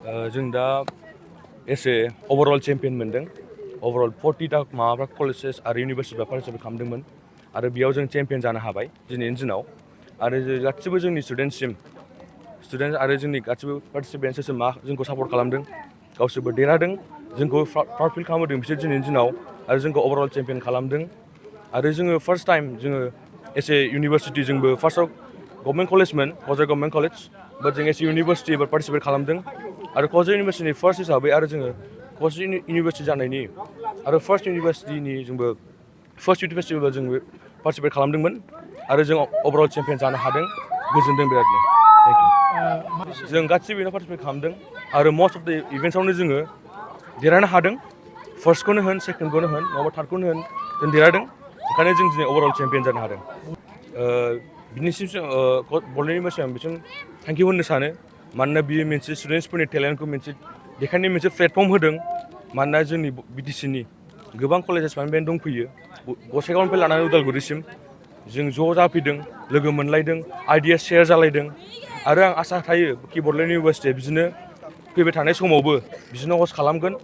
जों दा एसे ओवरअल चेम्पियन मोनदों ओवरअल 40टा माबाफ्रा कलेजेस आरो इउनिभारसिटिफ्रा पार्टिसिपेट खालामदोंमोन आरो बेयाव जों चेम्पियन जानो हाबाय दिनैनि दिनाव आरो गासिबो जोंनि स्टुडेन्ट आरो जोंनि गासिबो पार्टिसिपेन्ट्स मा जोंखौ सापर्ट खालामदों गावसोरबो देरहादों जोंखौ प्राउड फिल खालामदों बिसोर दिनैनि दिनाव आरो जोंखौ ओवरअल चेम्पियन खालामदों आरो जोङो फार्स्ट टाइम जोङो एसे इउनिभारसिटि जोंबो फार्स्टआव गभर्नमेन्ट कलेजमोन क'क्राझार गभर्नमेन्ट कलेज बाट जों एसे इउनिभारसिटि एबार पार्टिसिपेट खालामदों आरो क'क्राझार इउनिभारसिटिनि फार्स्ट हिसाबै आरो जोङो क'क्राझार इउनिभारसिटि जानायनि आरो फार्स्ट इउनिभारसिटिनि जोंबो पार्टिसिपेट खालामदोंमोन आरो जों ओवरअल चेम्पियन जानो हादों गोजोनदों बिरादनो थेंक इउ जों गासिबो बेनाव पार्टिसिपेट खालामदों आरो मस्ट अफ द इभेन्ट्सआवनो जोङो देरहानो हादों फार्स्टखौनो होन सेकेन्डखौनो होन नङाबा थार्डखौनो होन जों देरहादों ओंखायनो जों दिनै ओवरअल चेम्पियन जानो हादों बिनिसिम बड'लेण्ड इउनिभारसिटि आं बिसोर थेंक इउ होननो सानो मानोना बियो मोनसे स्टुडेन्ट्सफोरनि टेलेन्टखौ मोनसे देखायनायनि मोनसे प्लेटफर्म होदों मानोना जोंनि बिटिसिनि गोबां कलेजेसफ्रानो बेहाय दंफैयो गसाइगावनिफ्राय लानानै उदालगुरिसिम जों ज' जाफैदों लोगो मोनलायदों आइडिया शेयार जालायदों आरो आं आसा थायो कि बड'लेण्ड इउनिभारसिटिया बिदिनो फैबाय थानाय समावबो बिदिनो हस्ट खालामगोन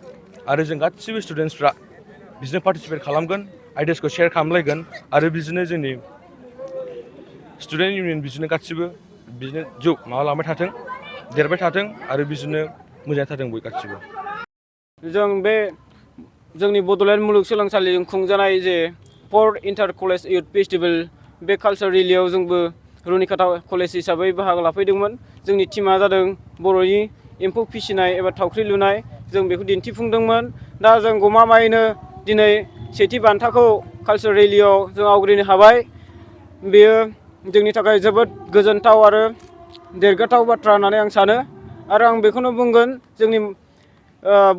आरो जों गासिबो स्टुडेन्ट्सफ्रा बिदिनो पार्टिसिपेट खालामगोन आइडियासखौ शेयार खालामलायगोन आरो बिदिनो जोंनि स्टुडेन्ट इउनियन बिदिनो गासिबो बिदिनो माबालांबाय थाथों देरबाय थाथों आरो बिदिनो मोजाङै थाथों बयबो गासिबो जों बे जोंनि बड'लेण्ड मुलुगसोलोंसालिजों खुंजानाय जे 4th inter college youth festival बे कालचार रेलियाव जोंबो रुनिकाटा कलेज हिसाबै बाहागो लाफैदोंमोन जोंनि टीमा जादों बर'नि एम्फौ फिसिनाय एबा थावख्रि लुनाय जों बेखौ दिन्थिफुंदोंमोन दा जों गमामायैनो दिनै सेथि बान्थाखौ कालचार रेलियाव जों आवग्रिनो हाबाय बेयो जोंनि थाखाय जोबोद गोजोनथाव आरो देरगाथाव बाथ्रा होननानै आं सानो आरो आं बेखौनो बुंगोन जोंनि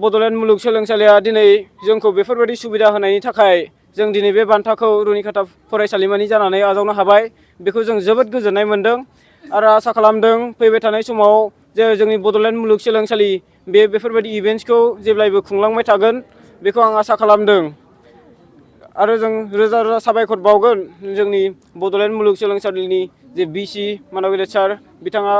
बड'लेण्ड मुलुगसोलोंसालिया दिनै जोंखौ बेफोरबायदि सुबिदा होनायनि थाखाय जों दिनै बे बान्थाखौ रुनिकाटा फरायसालिमानि जानानै आजावनो हाबाय बेखौ जों जोबोद गोजोननाय मोन्दों आरो आसा खालामदों फैबाय थानाय समाव जे जोंनि बड'लेण्ड मुलुगसोलोंसालि बेफोरबायदि इभेन्ट्सखौ जेब्लायबो खुंलांबाय थागोन बेखौ आं आसा खालामदों आरो जों रोजा रोजा साबायखर बावगोन जोंनि बड'लेण्ड मुलुगसोलोंसालिनि जे भिसि मानबिला सार बिथाङा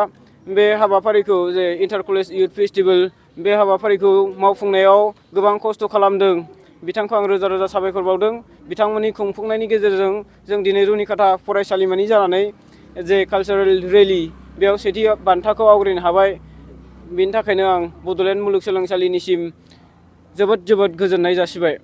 बे हाबाफारिखौ जे इन्टार कलेज इयुथ फेस्टिभेल बे हाबाफारिखौ मावफुंनायाव गोबां खस्थ' खालामदों बिथांखौ आं रोजा रोजा साबायखर बावदों बिथांमोननि खुंफुंनायनि गेजेरजों जों दिनै रुनिकाटा फरायसालिमानि जानानै जे कालचारेल रेलि बेयाव सेथि बान्थाखौ आवग्रिनो हाबाय बिनि थाखायनो आं बड'लेण्ड मुलुगसोलोंसालिनिसिम जोबोद जोबोद गोजोननाय जासिबाय।